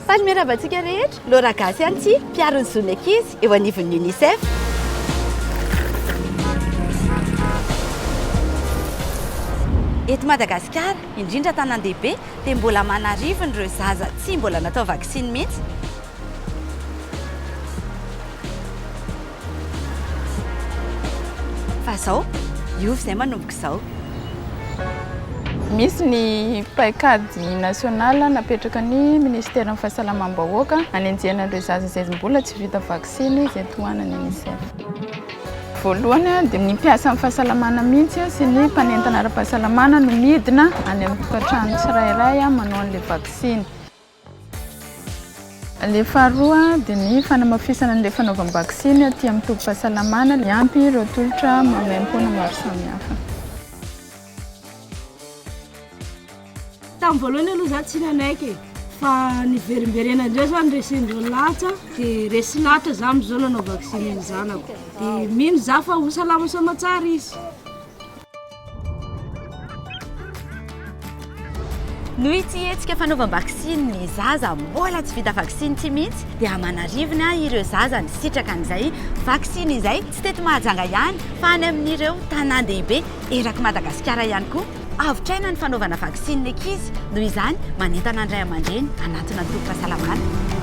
Faly miarahaba antsika rehetra, Laura Gasy ihany ity, mpiaro ny zon'ny ankizy eo anivon'ny Unicef. Eto Madagasikara, indrindra an-tanàn-dehibe, dia mbola aman'arivony ireo zaza tsy mbola natao vaksiny mihitsy. Fa izao, hiova izay manomboka izao. Misy ny paikady national napetraka ny minisiteran'ny fahasalamam-bahoaka hanenjehana ireo zaza izay mbola tsy vita vaksiny izay tohanan'ny UNICEF. Voalohany dia ny mpiasan'ny fahasalamana mihitsy sy ny mpanentana ara-pahasalamana no midina any amin'ny tokantrano tsirairay manao an'ilay vaksiny. Ilay faharoa dia ny fanamafisana an'ilay fanaovam-baksiny aty amin'ny tobim-pahasalamana miampy ireo tolotra maimaimpoana maro samihafa. Tamin'ny voalohany aloha za tsy nanaiky e, fa niverimberena indray zao niresendreo lahatra dia resy lahatra za amin'izao nanao vaksiny ny zanako dia mino za fa ho salama soamatsara izy. Noho ity hetsika fanaovam-baksiny ny zaza mbola tsy vita vaksiny ity mihitsy dia aman'arivony ireo zaza nisitraka an'izay vaksiny izay, tsy teto Mahajanga ihany fa any amin'ireo tanàn-dehibe erak'i Madagasikara ihany koa. Avotra aina ny fanaovana vaksiny ny ankizy, noho izany manentana ny ray aman-dreny hanatona ny tobim-pahasalamana.